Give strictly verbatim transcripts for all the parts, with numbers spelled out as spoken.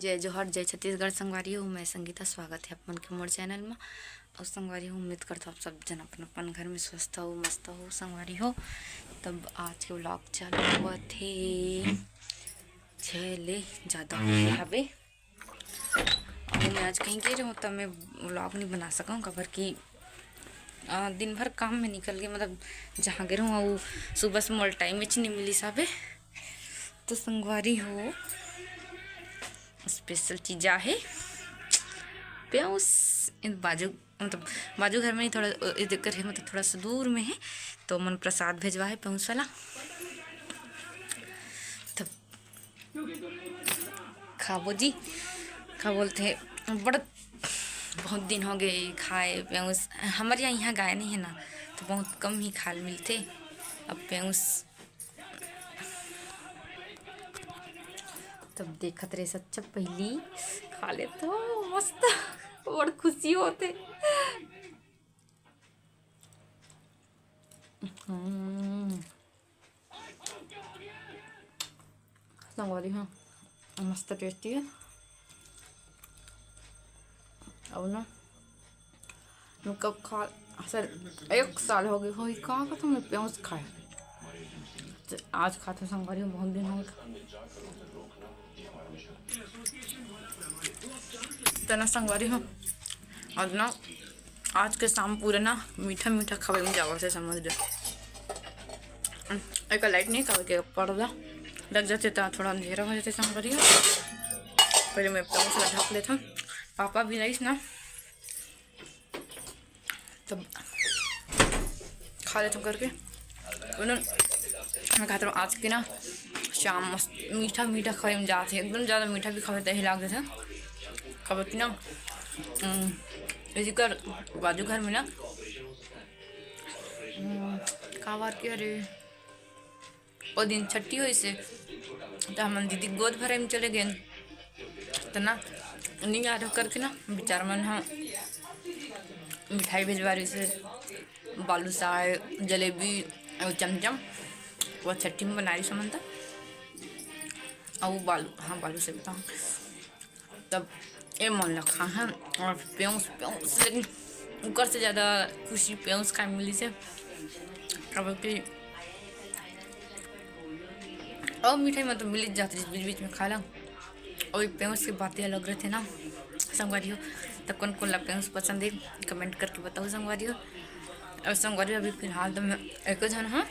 जय जोहार, जय छत्तीसगढ़ संगवारी हो। मैं संगीता, स्वागत है आप मन के मोर चैनल में। और संगवारी हो, उम्मीद करता हूँ आप सब जन अपन अपन घर में स्वस्थ हो, मस्त हो संगवारी हो। तब आज के व्लॉग चालू हुआ थे छः ले ज़्यादा हो गए हवे। और मैं आज कहीं गए रहूँ तब मैं व्लॉग नहीं बना सकूँ, काबर कि आ, दिन भर काम में निकल गए, मतलब जहाँ गए रहूँ वो सुबह से मोल टाइम में नहीं मिली साबे। तो संगवारी हो, स्पेशल चीज आहे पेउस, इन बाजू, मतलब बाजू घर में ही थोड़ा, अ, इधर है, मतलब थोड़ा सा दूर में है, तो मन प्रसाद भेजवा है पेउस वाला। तब खाबो जी, का बोलते हैं, बड़ा बहुत दिन हो गए खाए पेउस। हमारे यहाँ, यहाँ गाय नहीं है ना, तो बहुत कम ही खाल मिलते। अब पेउस तब देखत रहे सच्चा पहली खा ले तो मस्त, बड़ खुशी होते। हम्म। संगवारी हो, मस्त टेस्टी है। अब ना मैं कब खा, सर, एक साल हो गए होई का, का तो मैं पेउस खाए। तो आज खाते संगवारी हो, बहुत दिन हो गए। तना संगवारी हो, आज ना, आज के शाम पूरा ना मीठा मीठा खावे में जावा से समझ ले। एक लाइट नहीं खावे के पर्दा लग जाते तो थोड़ा अंधेरा हो जाते संगवारी हो। पहले मैं पेउस ला ढक लेता। पापा भी रहीस ना, तब खा लेता करके। उन्होंने, मैं कहता हूँ आज के ना शाम मस्त मीठा मीठा खाए में जाते, एकदम ज़्यादा मीठा भी खावे तो ही लाग जाते। खबर की ना, अम, इसी कर बाजू घर में ना, अम, का बार के अरे ओ दिन छट्टी होइसे, त हमन दीदी गोद भरे में चले गेन। त ना, नी आ रहो करके ना, बिचार मन ह मिठाई भेजवा रहिसे, बालूशाह, जलेबी, अउ चमचम, वो छट्टी में बनाए रहिसे हमन त। अउ बालू, हाँ, बालू से बताऊँ। तब ए मन ला खाहन और पेउस, पेउस, लेकिन ओकर से ज़्यादा खुशी पेउस खाए मिलिसे, काबर कि और मिठाई में तो मिल जात रहिस बीच बीच में खाला। और ये पेउस के बातें अलग रहते ना संगवारी हो। तब कौन कौन ला पेउस पसंद है, कमेंट करके बताओ संगवारी हो। और संगवारी हो, अभी फिलहाल तो मैं एक झन हाँ,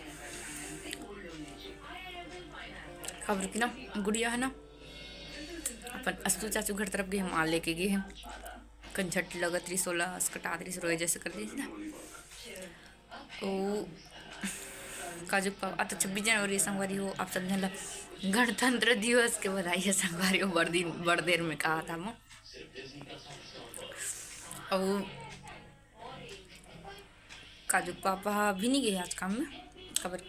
काबर कि ना गुड़िया है ना, अपन अस्तु चाचू घर तरफ गे, हम आ लेके गे हे। कंझट लगत रहिस, ओला असकटात रहिस, रोए जैसे कर दिस ना। ओ काजू पा-, आ तो छब्बीस जनवरी संगवारी हो, आप सब झन ला गणतंत्र दिवस के बधाई है संगवारी हो। बड़ दिन, बड़ देर में कहा था मैं। अउ काजू के पापा ह अभी नहीं गए आज काम में, काबर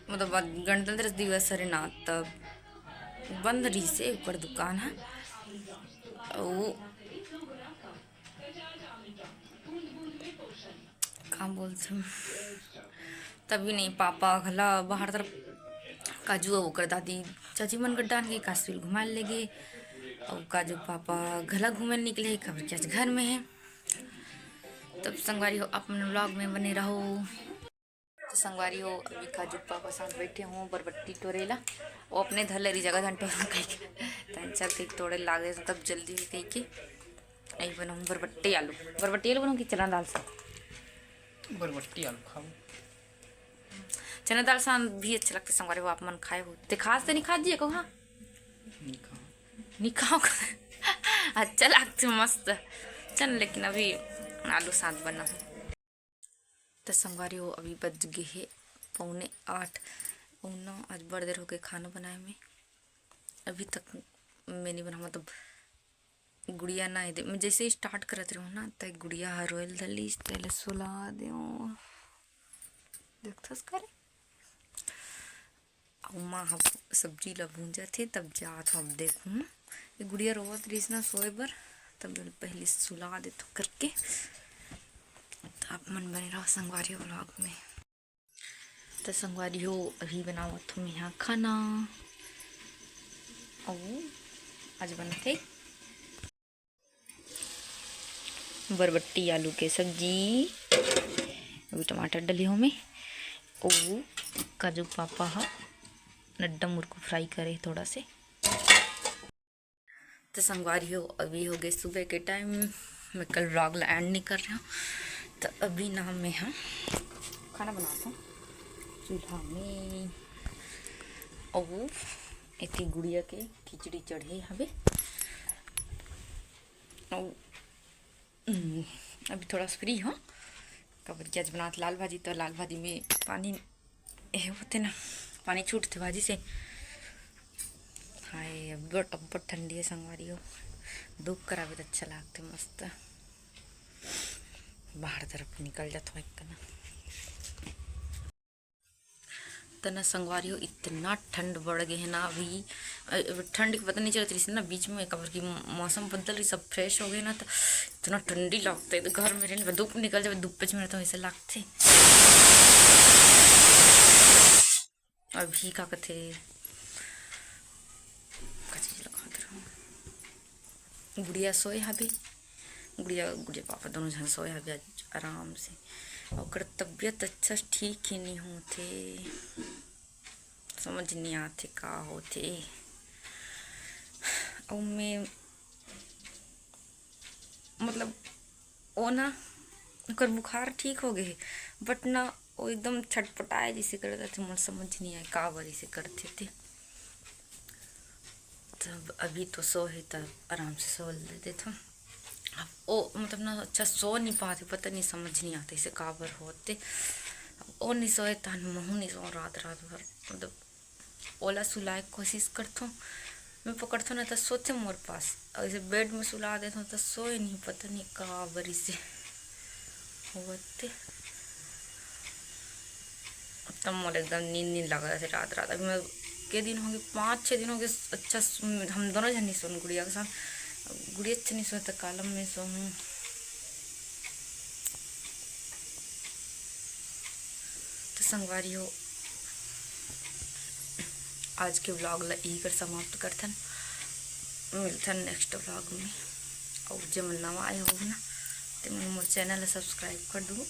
मतलब आज गणतंत्र दिवस हरे ना, तब बंद रहिसे ओकर दुकान ह। अउ का बोलथे, तभी नहीं पापा घला बाहर तरफ काजू अउ ओकर दादी चाची मन कर डान के कासविल घुमाए ले गे। अउ काजू पापा घला घूमे निकले हे, काबर कि आज घर में है। तब संगवारी हो, अपन व्लॉग में बने रहो। तो संगवारी हो, अभी काजू पापा साथ बैठे हों बरबट्टी टोरे ला। वो अपने धर ले रही जगह धन टोरा कही के, तन चल कही तोड़े लागे तब जल्दी है कही के। आई बनाऊँ बरबट्टी आलू, बरबट्टी आलू बनाऊँ कि चना दाल साग? बरबट्टी आलू खाओ। चना दाल साग भी अच्छा लगता संगवारी हो, आप मन खाए हो ते खास ते नहीं खा दिए को? हाँ, नहीं खाओ। नहीं खाओ। अच्छा लगता मस्त। चल लेकिन अभी आलू साग बना। त संगवारी हो, अभी बज गे हे पौने आठ। अउ ना, आज बड़ देर हो गए खाना बनाए में, अभी तक मैं नहीं बना, मतलब गुड़िया ना दे, मैं जैसे ही स्टार्ट करत रहूँ ना, त गुड़िया ह रोयल धलिस, तेले सुला देव। देखथस करे, अउ माँ ह सब्जी ला भूंजत हे, तब जात हव, अब देखहूँ। ये गुड़िया रोवत रहिस ना सोए बर, तब ले पहले सुला देथव करके। त आप मन बने रहो संगवारी व्लॉग में। त संगवारी हो, अभी बनावत हूँ मैं यहाँ खाना। अउ आज बनथे बरबट्टी आलू के सब्जी। अभी टमाटर डले हों में, अउ काजू पापा ह नड्डा मुरकू फ्राई करे थोड़ा से। तो संगवारी हो, अभी हो गए सुबह के टाइम। मैं कल व्लॉग ला एंड नहीं कर रही हूँ। तो अभी ना मैं ह खाना बनात हूँ चूल्हा में। अउ एती गुड़िया के खिचड़ी चढ़े हवे। अउ, हम्म, अभी थोड़ा सा फ्री हो, काबर कि आज बनात लाल भाजी, तो लाल भाजी में पानी ए होते ना, पानी छूटते भाजी से। हाय, अब्बड़, अब्बड़ ठंडी है संगवारी हो। धूप करावे तो अच्छा लागते, मस्त। बाहर तरफ निकल जात हो एक ना। तना संगवारी हो, इतना ठंड बढ़ गए है ना अभी। अ, ठंड के पता नहीं चलत रही ना, बीच में काबर कि मौसम बदल रही, सब फ्रेश हो गए ना, तो इतना ठंडी लगते है। तो घर में रहने, धूप निकल जावे, धूप में रहता ऐसे लगते। अभी का कथे, का चीज लगा दे रहूं। गुड़िया सोए हवे, गुड़िया, गुड़िया पापा दोनों झन सोए हवे आज आराम से। ओकर तबीयत अच्छा ठीक ही नहीं होथे, समझ नहीं आथे का होथे। अउ मैं, मतलब, ओ ना, ओकर बुखार ठीक हो गए हे, but ना, वो एकदम छटपटाए जैसे करत रथे, मोला समझ नहीं आए का बर ऐसे करथे ते। तब अभी तो सो हे, तब आराम से सो ले देथन। अब ओ मतलब ना अच्छा सो नहीं पाते, पता नहीं समझ नहीं आते इसे काबर होते। अब ओ नहीं सोए तहन महू नहीं सो रात रात भर, मतलब ओला सुलाए के कोशिश करथों। मैं पकड़थों ना तो सोचे मोर पास, और इसे बेड में सुला देथों तो सोए नहीं, पता नहीं काबर इसे होते। तब मोला एकदम नींद नींद लगा रहिथे रात रात। अभी मैं के दिन हो गए, पाँच छः दिन हो गए, अच्छा स-, हम दोनों जन नहीं सोन गुड़िया के साथ। गुड़िया अच्छा नहीं सोए तो कालम में सोहूँ। तो संगवारी हो, आज के व्लॉग ला यही कर समाप्त करथन। मिलथन नेक्स्ट व्लॉग में। और जे मन नवा आए हो ना, ते मन मोर चैनल ला सब्सक्राइब कर दू।